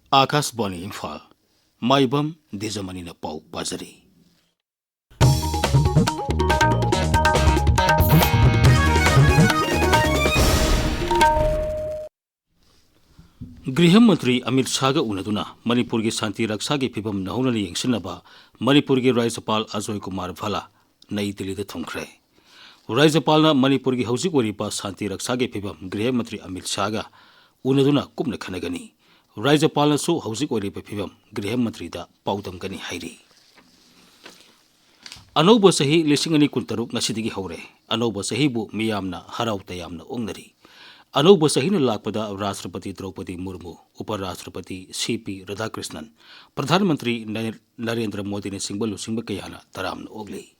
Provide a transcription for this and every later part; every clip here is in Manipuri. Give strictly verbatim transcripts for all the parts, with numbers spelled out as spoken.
ꯑꯥꯀꯥꯁꯕꯥꯅꯤ ꯏꯝꯐꯥꯜ꯫ ꯃꯥꯏꯕꯝ ꯗꯤꯖꯃꯅꯤꯅ ꯄꯥꯎ ꯄꯥꯖꯔꯤ꯫ ꯒ꯭ꯔꯤꯍ ꯃꯟꯇ꯭ꯔꯤ ꯑꯃꯤꯠ ꯁꯥꯍꯒ ꯎꯅꯗꯨꯅ ꯃꯅꯤꯄꯨꯔꯒꯤ ꯁꯥꯟꯇꯤ ꯔꯛꯁꯥꯒꯤ ꯐꯤꯕꯝ ꯅꯧꯍꯧꯅꯅ ꯌꯦꯡꯁꯤꯟꯅꯕ ꯃꯅꯤꯄꯨꯔꯒꯤ ꯔꯥꯖ꯭ꯌꯄꯥꯜ ꯑꯖꯣꯏ ꯀꯨꯃꯥꯔ ꯚꯥꯂꯥ ꯅꯩ ꯗꯤꯜꯂꯤꯗ ꯊꯨꯡꯈ꯭ꯔꯦ꯫ ꯔꯥꯖ꯭ꯌꯄꯥꯜꯅ ꯃꯅꯤꯄꯨꯔꯒꯤ ꯍꯧꯖꯤꯛ ꯑꯣꯏꯔꯤꯕ ꯁꯥꯟꯇꯤ ꯔꯛꯁꯥꯒꯤ ꯐꯤꯕꯝ ꯒ꯭ꯔꯤꯍ ꯃꯟꯇ꯭ꯔꯤ ꯑꯃꯤꯠ ꯁꯥꯍꯒ ꯎꯅꯗꯨꯅ ꯀꯨꯞꯅ ꯈꯟꯅꯒꯅꯤ꯫ ꯔꯥꯖ꯭ꯌꯄꯥꯜꯅꯁꯨ ꯍꯧꯖꯤꯛ ꯑꯣꯏꯔꯤꯕ ꯐꯤꯕꯝ ꯒ꯭ꯔꯤꯍ ꯃꯟꯇ꯭ꯔꯤꯗ ꯄꯥꯎꯗꯝꯒꯅꯤ ꯍꯥꯏꯔꯤ꯫ ꯑꯅꯧꯕ ꯆꯍꯤ ꯂꯤꯁꯤꯡ ꯑꯅꯤ ꯀꯨꯟꯇꯔꯨꯛ ꯉꯁꯤꯗꯒꯤ ꯍꯧꯔꯦ꯫ ꯑꯅꯧꯕ ꯆꯍꯤꯕꯨ ꯃꯤꯌꯥꯝꯅ ꯍꯔꯥꯎ ꯇꯌꯥꯝꯅ ꯑꯣꯛꯅꯔꯤ꯫ ꯑꯅꯧꯕ ꯆꯍꯤꯅ ꯂꯥꯛꯄꯗ ꯔꯥꯁꯇ꯭ꯔꯄꯇꯤ ꯗ꯭ꯔꯧꯄꯗꯤ ꯃꯨꯔꯃꯨ, ꯎꯄ ꯔꯥꯁꯇ꯭ꯔꯄꯇꯤ ꯁꯤ ꯄꯤ ꯔꯥꯙꯥꯀ꯭ꯔꯤꯁꯅꯟ, ꯄ꯭ꯔꯙꯥꯟ ꯃꯟꯇ꯭ꯔꯤ ꯅꯔꯦ-, ꯅꯔꯦꯟꯗ꯭ꯔ ꯃꯣꯗꯤꯅꯆꯤꯡꯕ ꯂꯨꯆꯤꯡꯕ ꯀꯌꯥꯅ ꯇꯔꯥꯝꯅ ꯑꯣꯛꯂꯤ꯫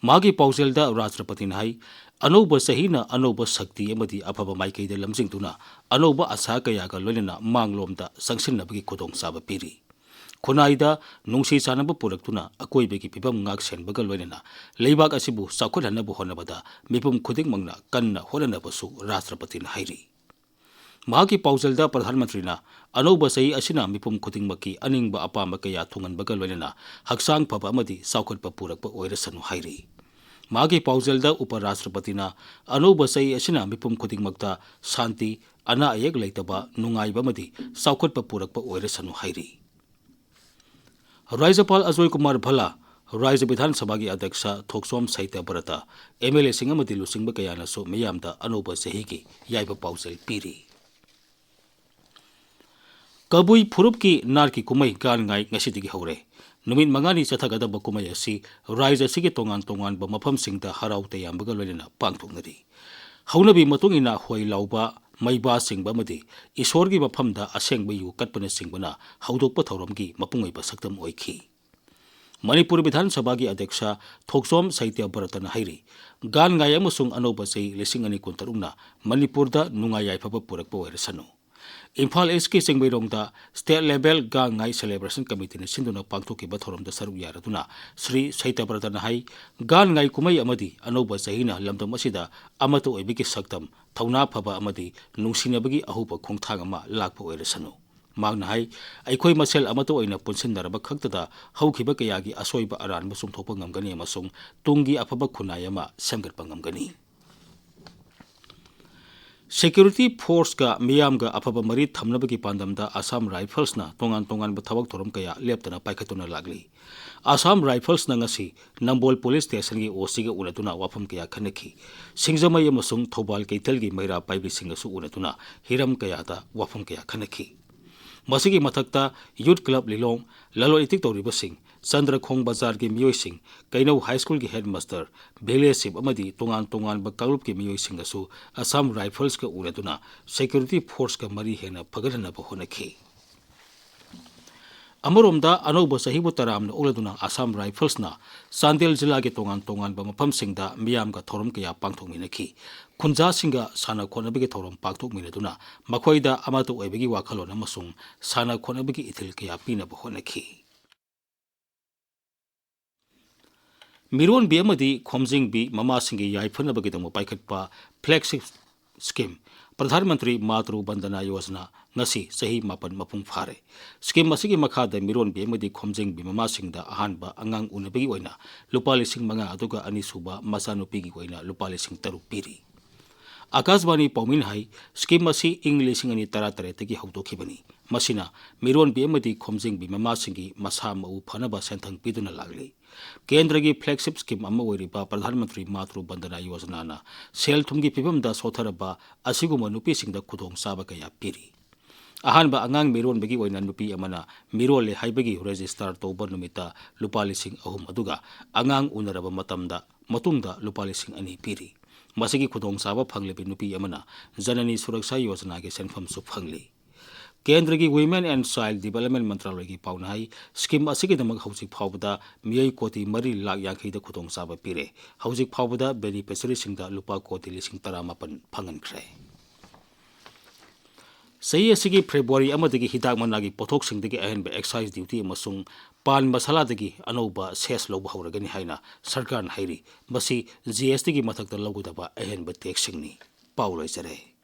ꯃꯥꯒꯤ ꯄꯥꯎꯖꯦꯜꯗ ꯔꯥꯁꯇ꯭ꯔꯄꯇꯤꯅ ꯍꯥꯏ, ꯑꯅꯧꯕ ꯆꯍꯤꯅ ꯑꯅꯧꯕ ꯁꯛꯇꯤ ꯑꯃꯗꯤ ꯑꯐꯕ ꯃꯥꯏꯀꯩꯗ ꯂꯝꯖꯤꯡꯗꯨꯅ ꯑꯅꯧꯕ ꯑꯥꯁꯥ ꯀꯌꯥꯒ ꯂꯣꯏꯅꯅ ꯃꯥꯡꯂꯣꯝꯗ ꯆꯪꯁꯤꯟꯅꯕꯒꯤ ꯈꯨꯗꯣꯡꯆꯥꯕ ꯄꯤꯔꯤ꯫ ꯈꯨꯟꯅꯥꯏꯗ ꯅꯨꯡꯁꯤ ꯆꯥꯟꯅꯕ ꯄꯨꯔꯛꯇꯨꯅ ꯑꯀꯣꯏꯕꯒꯤ ꯐꯤꯕꯝ ꯉꯥꯛ ꯁꯦꯟꯕꯒ ꯂꯣꯏꯅꯅ ꯂꯩꯕꯥꯛ ꯑꯁꯤꯕꯨ ꯆꯥꯎꯈꯠꯍꯟꯅꯕ ꯍꯣꯠꯅꯕꯗ ꯃꯤꯄꯨꯝ ꯈꯨꯗꯤꯡꯃꯛꯅ ꯀꯟꯅ ꯍꯣꯠꯅꯅꯕꯁꯨ ꯔꯥꯁꯇ꯭ꯔꯄꯇꯤꯅ ꯍꯥꯏꯔꯤ꯫ ꯃꯍꯥꯛꯀꯤ ꯄꯥꯎꯖꯦꯜꯗ ꯄ꯭ꯔꯙꯥꯟ ꯃꯟꯇ꯭ꯔꯤꯅ ꯑꯅꯧꯕ ꯆꯍꯤ ꯑꯁꯤꯅ ꯃꯤꯄꯨꯝ ꯈꯨꯗꯤꯡꯃꯛꯀꯤ ꯑꯅꯤꯡꯕ ꯑꯄꯥꯝꯕ ꯀꯌꯥ ꯊꯨꯡꯍꯟꯕꯒ ꯂꯣꯏꯅꯅ ꯍꯛꯆꯥꯡ ꯐꯕ ꯑꯃꯗꯤ ꯆꯥꯎꯈꯠꯄ ꯄꯨꯔꯛꯄ ꯑꯣꯏꯔꯁꯅꯨ ꯍꯥꯏꯔꯤ꯫ ꯃꯍꯥꯛꯀꯤ ꯄꯥꯎꯖꯦꯜꯗ ꯎꯄ ꯔꯥꯁꯇ꯭ꯔꯄꯇꯤꯅ ꯑꯅꯧꯕ ꯆꯍꯤ ꯑꯁꯤꯅ ꯃꯤꯄꯨꯝ ꯈꯨꯗꯤꯡꯃꯛꯇ ꯁꯥꯟꯇꯤ, ꯑꯅꯥ ꯑꯌꯦꯛ ꯂꯩꯇꯕ, ꯅꯨꯡꯉꯥꯏꯕ ꯑꯃꯗꯤ ꯆꯥꯎꯈꯠꯄ ꯄꯨꯔꯛꯄ ꯑꯣꯏꯔꯁꯅꯨ ꯍꯥꯏꯔꯤ꯫ ꯔꯥꯖ꯭ꯌꯄꯥꯜ ꯑꯖꯣꯏ ꯀꯨꯃꯥꯔ ꯚꯜꯂꯥ, ꯔꯥꯖ꯭ꯌ ꯕꯤꯙꯥꯟ ꯁꯚꯥꯒꯤ ꯑꯗ꯭ꯌꯛꯁ ꯊꯣꯛꯆꯣꯝ ꯁꯩꯇ꯭ꯌꯕ꯭ꯔꯇ, ꯑꯦꯝ ꯑꯦꯜ ꯑꯦꯁꯤꯡ ꯑꯃꯗꯤ ꯂꯨꯆꯤꯡꯕ ꯀꯌꯥꯅꯁꯨ ꯃꯤꯌꯥꯝꯗ ꯑꯅꯧꯕ ꯆꯍꯤꯒꯤ ꯌꯥꯏꯐ ꯄꯥꯎꯖꯦꯜ ꯄꯤꯔꯤ꯫ ꯀꯕꯨꯏ ꯐꯨꯔꯨꯞꯀꯤ ꯅꯥꯠꯀꯤ ꯀꯨꯝꯍꯩ ꯒꯥꯟ ꯉꯥꯏ ꯉꯁꯤꯗꯒꯤ ꯍꯧꯔꯦ꯫ ꯅꯨꯃꯤꯠ ꯃꯉꯥꯅꯤ ꯆꯠꯊꯒꯗꯕ ꯀꯨꯝꯍꯩ ꯑꯁꯤ ꯔꯥꯖ꯭ꯌ ꯑꯁꯤꯒꯤ ꯇꯣꯉꯥꯟ ꯇꯣꯉꯥꯟꯕ ꯃꯐꯝꯁꯤꯡꯗ ꯍꯔꯥꯎ ꯇꯌꯥꯝꯕꯒ ꯂꯣꯏꯅꯅ ꯄꯥꯡꯊꯣꯛꯅꯔꯤ꯫ ꯍꯧꯅꯕꯤ ꯃꯇꯨꯡ ꯏꯟꯅ ꯍꯣꯏ ꯂꯥꯎꯕ, ꯃꯩꯕꯥ ꯆꯤꯡꯕ ꯑꯃꯗꯤ ꯏꯁꯣꯔꯒꯤ ꯃꯐꯝꯗ ꯑꯁꯦꯡꯕ ꯌꯨ ꯀꯠꯄꯅꯆꯤꯡꯕꯅ ꯍꯧꯗꯣꯛꯄ ꯊꯧꯔꯝꯒꯤ ꯃꯄꯨꯡ ꯑꯣꯏꯕ ꯁꯛꯇꯝ ꯑꯣꯏꯈꯤ꯫ ꯃꯅꯤꯄꯨꯔ ꯕꯤꯙꯥꯟ ꯁꯚꯥꯒꯤ ꯑꯗ꯭ꯌꯛꯁ ꯊꯣꯛꯆꯣꯝ ꯁꯩꯇ꯭ꯌꯕ꯭ꯔꯇꯅ ꯍꯥꯏꯔꯤ, ꯒꯥꯟ ꯉꯥꯏ ꯑꯃꯁꯨꯡ ꯑꯅꯧꯕ ꯆꯍꯤ ꯂꯤꯁꯤꯡ ꯑꯅꯤ ꯀꯨꯟꯇꯔꯨꯛꯅ ꯃꯅꯤꯄꯨꯔꯗ ꯅꯨꯡꯉꯥꯏ ꯌꯥꯏꯐꯕ ꯄꯨꯔꯛꯄ ꯑꯣꯏꯔꯁꯅꯨ꯫ ꯏꯝꯐꯥꯜ ꯏꯁꯀꯤ ꯆꯤꯡꯃꯩꯔꯣꯡꯗ ꯁ꯭ꯇꯦꯠ ꯂꯦꯚꯦꯜ ꯒꯥꯟ ꯉꯥꯏ ꯁꯦꯂꯦꯕ꯭ꯔꯦꯁꯟ ꯀꯃꯤꯇꯤꯅ ꯁꯤꯟꯗꯨꯅ ꯄꯥꯡꯊꯣꯛꯈꯤꯕ ꯊꯧꯔꯝꯗ ꯁꯔꯨꯛ ꯌꯥꯔꯗꯨꯅ ꯁ꯭ꯔꯤ ꯁꯩꯇ꯭ꯌꯕ꯭ꯔꯇꯅ ꯍꯥꯏ, ꯒꯥꯟ ꯉꯥꯏ ꯀꯨꯝꯍꯩ ꯑꯃꯗꯤ ꯑꯅꯧꯕ ꯆꯍꯤꯅ ꯂꯝꯗꯝ ꯑꯁꯤꯗ ꯑꯃꯠꯇ ꯑꯣꯏꯕꯒꯤ ꯁꯛꯇꯝ, ꯊꯧꯅꯥ ꯐꯕ ꯑꯃꯗꯤ ꯅꯨꯡꯁꯤꯅꯕꯒꯤ ꯑꯍꯧꯕ ꯈꯣꯡꯊꯥꯡ ꯑꯃ ꯂꯥꯛꯄ ꯑꯣꯏꯔꯁꯅꯨ꯫ ꯃꯍꯥꯛꯅ ꯍꯥꯏ, ꯑꯩꯈꯣꯏ ꯃꯁꯦꯜ ꯑꯃꯠꯇ ꯑꯣꯏꯅ ꯄꯨꯟꯁꯤꯟꯅꯔꯕ ꯈꯛꯇꯗ ꯍꯧꯈꯤꯕ ꯀꯌꯥꯒꯤ ꯑꯁꯣꯏꯕ ꯑꯔꯥꯟꯕ ꯆꯨꯝꯊꯣꯛꯄ ꯉꯝꯒꯅꯤ ꯑꯃꯁꯨꯡ ꯇꯨꯡꯒꯤ ꯑꯐꯕ ꯈꯨꯟꯅꯥꯏ ꯑꯃ ꯁꯦꯝꯒꯠꯄ ꯉꯝꯒꯅꯤ꯫ Security forceꯀ ꯃꯤꯌꯥꯝꯒ ꯑꯐꯕ ꯃꯔꯤ ꯊꯝꯅꯕꯒꯤ ꯄꯥꯟꯗꯝꯗ Assam Riflesꯅ ꯇꯣꯉꯥꯟ ꯇꯣꯉꯥꯟꯕ ꯊꯕꯛ ꯊꯧꯔꯝ ꯀꯌꯥ ꯂꯦꯞꯇꯅ ꯄꯥꯏꯈꯠꯇꯨꯅ ꯂꯥꯛꯂꯤ꯫ Assam Riflesꯅ ꯉꯁꯤ ꯅꯝꯕꯣꯜ Police Stationꯒꯤ OCꯒ ꯎꯅꯗꯨꯅ ꯋꯥꯐꯝ ꯀꯌꯥ ꯈꯟꯅꯈꯤ꯫ ꯁꯤꯡꯖꯃꯩ ꯑꯃꯁꯨꯡ ꯊꯧꯕꯥꯜ ꯀꯩꯊꯦꯜꯒꯤ ꯃꯩꯔꯥ ꯄꯥꯏꯕꯤꯁꯤꯡꯒꯁꯨ ꯎꯅꯗꯨꯅ ꯍꯤꯔꯝ ꯀꯌꯥꯗ ꯋꯥꯐꯝ ꯀꯌꯥ ꯈꯟꯅꯈꯤ꯫ ꯃꯁꯤꯒꯤ ꯃꯊꯛꯇ Youth Club ꯂꯤꯂꯣꯡ, ꯂꯂꯣꯟ ꯏꯇꯤꯛ ꯇꯧꯔꯤꯕꯁꯤꯡ, ꯆꯟꯗ꯭ꯔꯈꯣꯡ ꯕꯖꯥꯔꯒꯤ ꯃꯤꯑꯣꯏꯁꯤꯡ, ꯀꯩꯅꯧ High Schoolꯒꯤ headmaster, village chief ꯑꯃꯗꯤ ꯇꯣꯉꯥꯟ ꯇꯣꯉꯥꯟꯕ ꯀꯥꯡꯂꯨꯞꯀꯤ ꯃꯤꯑꯣꯏꯁꯤꯡꯒꯁꯨ Assam Riflesꯀ ꯎꯅꯗꯨꯅ security forceꯀ ꯃꯔꯤ ꯍꯦꯟꯅ ꯐꯒꯠꯍꯟꯅꯕ ꯍꯣꯠꯅꯈꯤ꯫ ꯑꯃꯔꯣꯝꯗ, ꯑꯅꯧꯕ ꯆꯍꯤꯕꯨ ꯇꯔꯥꯝꯅ ꯑꯣꯛꯂꯗꯨꯅ Assam Riflesꯅ ꯆꯥꯟꯗꯦꯜ ꯖꯤꯂꯥꯒꯤ ꯇꯣꯉꯥꯟ ꯇꯣꯉꯥꯟꯕ ꯃꯐꯝꯁꯤꯡꯗ ꯃꯤꯌꯥꯝꯒ ꯊꯧꯔꯝ ꯀꯌꯥ ꯄꯥꯡꯊꯣꯛꯃꯤꯟꯅꯈꯤ꯫ ꯈꯨꯟꯖꯥꯁꯤꯡꯒ ꯁꯥꯟꯅ ꯈꯣꯠꯅꯕꯒꯤ ꯊꯧꯔꯝ ꯄꯥꯡꯊꯣꯛꯃꯤꯟꯅꯗꯨꯅ ꯃꯈꯣꯏꯗ ꯑꯃꯠꯇ ꯑꯣꯏꯕꯒꯤ ꯋꯥꯈꯜꯂꯣꯟ ꯑꯃꯁꯨꯡ ꯁꯥꯟꯅ ꯈꯣꯠꯅꯕꯒꯤ ꯏꯊꯤꯜ ꯀꯌꯥ ꯄꯤꯅꯕ ꯍꯣꯠꯅꯈꯤ꯫ ꯃꯤꯔꯣꯟꯕꯤ ꯑꯃꯗꯤ ꯈꯣꯝꯖꯤꯟꯕꯤ ꯃꯃꯥꯁꯤꯡꯒꯤ ꯌꯥꯏꯐꯅꯕꯒꯤꯗꯃꯛ ꯄꯥꯏꯈꯠꯄ flagship scheme ꯄ꯭ꯔꯙꯥꯟ ꯃꯟꯇ꯭ꯔꯤ ꯃꯥꯇ꯭ꯔꯨ ꯕꯟꯗꯅꯥ ꯌꯣꯖꯅꯥ ꯉꯁꯤ ꯆꯍꯤ ꯃꯥꯄꯟ ꯃꯄꯨꯡ ꯐꯥꯔꯦ꯫ Scheme ꯑꯁꯤꯒꯤ ꯃꯈꯥꯗ ꯃꯤꯔꯣꯟꯕꯤ ꯑꯃꯗꯤ ꯈꯣꯝꯖꯤꯟꯕꯤ ꯃꯃꯥꯁꯤꯡꯗ ꯑꯍꯥꯟꯕ ꯑꯉꯥꯡ ꯎꯅꯕꯒꯤ ꯑꯣꯏꯅ ꯂꯨꯄꯥ ꯂꯤꯁꯤꯡ ꯃꯉꯥ, ꯑꯗꯨꯒ ꯑꯅꯤꯁꯨꯕ ꯃꯆꯥꯅꯨꯄꯤꯒꯤ ꯑꯣꯏꯅ ꯂꯨꯄꯥ ꯂꯤꯁꯤꯡ ꯇꯔꯨꯛ ꯄꯤꯔꯤ꯫ ꯑꯥꯀꯥꯁꯕꯥꯅꯤ ꯄꯥꯎꯃꯤꯅ ꯍꯥꯏ, scheme ꯑꯁꯤ ꯏꯪ ꯂꯤꯁꯤꯡ ꯑꯅꯤ ꯇꯔꯥꯇꯔꯦꯠꯇꯒꯤ ꯍꯧꯗꯣꯛꯈꯤꯕꯅꯤ꯫ ꯃꯁꯤꯅ ꯃꯤꯔꯣꯟꯕꯤ ꯑꯃꯗꯤ ꯈꯣꯝꯖꯤꯟꯕꯤ ꯃꯃꯥꯁꯤꯡꯒꯤ ꯃꯁꯥ ꯃꯎ ꯐꯅꯕ ꯁꯦꯟꯊꯪ ꯄꯤꯗꯨꯅ ꯂꯥꯛꯂꯤ꯫ ꯀꯦꯟꯗ꯭ꯔꯒꯤ flagship scheme ꯑꯃ ꯑꯣꯏꯔꯤꯕ ꯄ꯭ꯔꯙꯥꯟ ꯃꯟꯇ꯭ꯔꯤ ꯃꯥꯇ꯭ꯔꯨ ꯕꯟꯗꯅꯥ ꯌꯣꯖꯅꯥꯅ ꯁꯦꯜ ꯊꯨꯝꯒꯤ ꯐꯤꯕꯝꯗ ꯁꯣꯠꯊꯔꯕ ꯑꯁꯤꯒꯨꯝꯕ ꯅꯨꯄꯤꯁꯤꯡꯗ ꯈꯨꯗꯣꯡꯆꯥꯕ ꯀꯌꯥ ꯄꯤꯔꯤ꯫ ꯑꯍꯥꯟꯕ ꯑꯉꯥꯡ ꯃꯤꯔꯣꯟꯕꯒꯤ ꯑꯣꯏꯅ ꯅꯨꯄꯤ ꯑꯃꯅ ꯃꯤꯔꯣꯜꯂꯦ ꯍꯥꯏꯕꯒꯤ register ꯇꯧꯕ ꯅꯨꯃꯤꯠꯇ ꯂꯨꯄꯥ ꯂꯤꯁꯤꯡ ꯑꯍꯨꯝ, ꯑꯗꯨꯒ ꯑꯉꯥꯡ ꯎꯅꯔꯕ ꯃꯇꯝꯗ, ꯃꯇꯨꯡꯗ ꯂꯨꯄꯥ ꯂꯤꯁꯤꯡ ꯑꯅꯤ ꯄꯤꯔꯤ꯫ ꯃꯁꯤꯒꯤ ꯈꯨꯗꯣꯡꯆꯥꯕ ꯐꯪꯂꯤꯕ ꯅꯨꯄꯤ ꯑꯃꯅ ꯖꯅꯅꯤ ꯁꯨꯔꯛꯁꯥ ꯌꯣꯖꯅꯥꯒꯤ ꯁꯦꯟꯐꯝꯁꯨ ꯐꯪꯂꯤ꯫ ꯀꯦꯟꯗ꯭ꯔꯒꯤ Women and Child Development ꯃꯟꯇ꯭ꯔꯥꯂꯣꯏꯒꯤ ꯄꯥꯎꯅ high, scheme ꯑꯁꯤꯒꯤꯗꯃꯛ ꯍꯧꯖꯤꯛ ꯐꯥꯎꯕꯗ ꯃꯤꯑꯣꯏ ꯀꯣꯇꯤ ꯃꯔꯤ ꯂꯥꯈ ꯌꯥꯡꯈꯩꯗ ꯈꯨꯗꯣꯡꯆꯥꯕ ꯄꯤꯔꯦ꯫ ꯍꯧꯖꯤꯛ ꯐꯥꯎꯕꯗ beneficiaryꯁꯤꯡꯗ ꯂꯨꯄꯥ ꯀꯣꯇꯤ ꯂꯤꯁꯤꯡ ꯇꯔꯥꯃꯥꯄꯟ ꯐꯪꯍꯟꯈ꯭ꯔꯦ꯫ ꯆꯍꯤ ꯑꯁꯤꯒꯤ February ꯑꯃꯗꯒꯤ ꯍꯤꯗꯥꯛ ꯃꯅꯥꯒꯤ ꯄꯣꯠꯊꯣꯛꯁꯤꯡꯗꯒꯤ ꯑꯍꯦꯟꯕ excise duty ꯑꯃꯁꯨꯡ ꯄꯥꯟ ꯃꯁꯥꯂꯥꯗꯒꯤ ꯑꯅꯧꯕ cess ꯂꯧꯕ ꯍꯧꯔꯒꯅꯤ ꯍꯥꯏꯅ ꯁꯔꯀꯥꯔꯅ ꯍꯥꯏꯔꯤ꯫ ꯃꯁꯤ GSTꯒꯤ ꯃꯊꯛꯇ ꯂꯧꯒꯗꯕ ꯑꯍꯦꯟꯕ taxꯁꯤꯡꯅꯤ꯫ ꯄꯥꯎ ꯂꯣꯏꯖꯔꯦ꯫